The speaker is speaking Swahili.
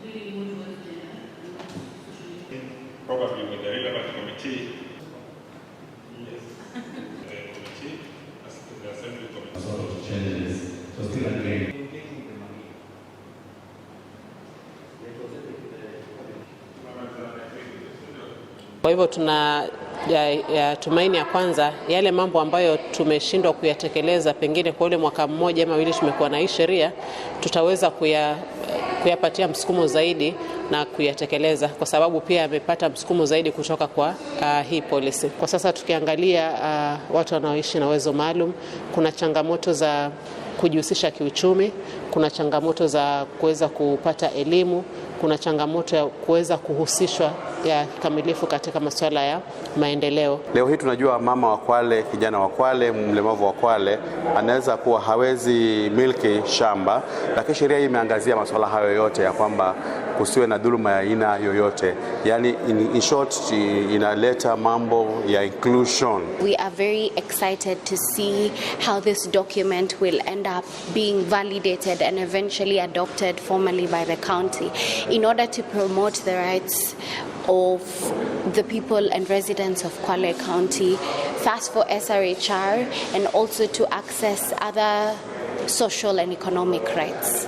Really more towards gender and not socially. Probably with the relevant committee. Yes. The committee, as the assembly committee. Sort of changes. So still again, Engaging the money. Kwa hivyo tuna ya tumaini ya kwanza yale mambo ambayo tumeshindwa kuyatekeleza pengine kwa ule mwaka mmoja ama miwili tumekuwa na hii sheria, tutaweza kuyapatia msukumo zaidi na kuyatekeleza, kwa sababu pia amepata msukumo zaidi kutoka kwa hii policy. Kwa sasa tukiangalia watu wanaoishi na uwezo maalum, kuna changamoto za kujihusisha kiuchumi, kuna changamoto za kuweza kupata elimu, kuna changamoto ya kuweza kuhusishwa ya kikamilifu katika masuala ya maendeleo. Leo hii tunajua mama wa Kwale, kijana wa Kwale, mlemavu wa Kwale anaweza kuwa hawezi miliki shamba, lakini sheria hii imeangazia masuala hayo yote ya kwamba kusiwe na dhuluma ya aina yoyote. Yani in short, inaleta mambo ya inclusion. We are very excited to see how this document will end up being validated and eventually adopted formally by the county in order to promote the rights of the people and residents of Kwale County, first for SRHR and also to access other social and economic rights.